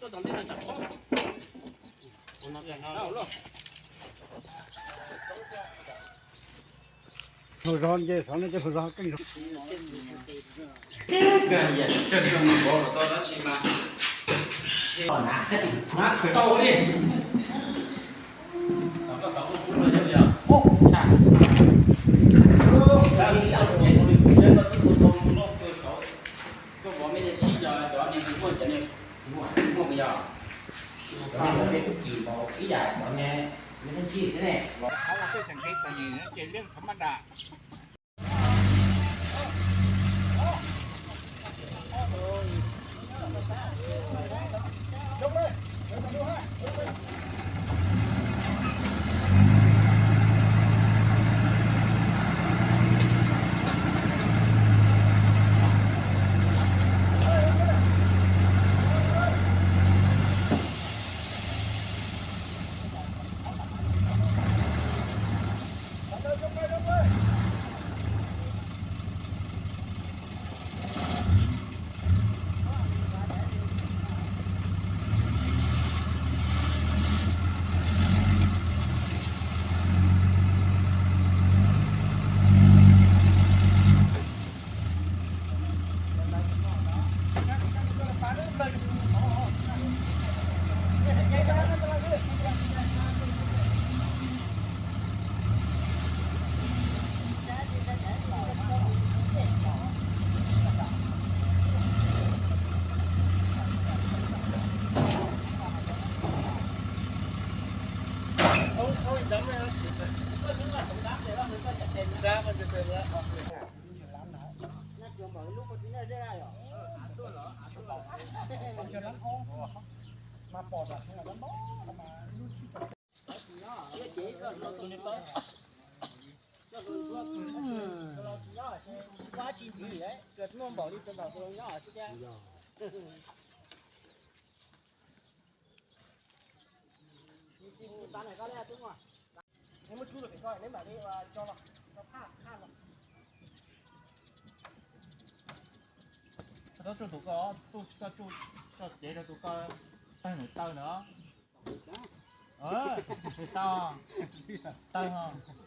Hau zog nce xov no ces hau zog keej zog. Tau li. Koj vov me sib yog cov niag muaj cov niag muaj muaj yog. Cov niag muaj me tub kis npaum ib yam cov niag me tub kis thiab ne. Qhov uas peb xeem kev tag ces liab thov mab dam. Txhob tsuj tus koj, tsuj koj tsuj, koj cev rau tus koj tawg nws taw na. Tawg, tawg ho.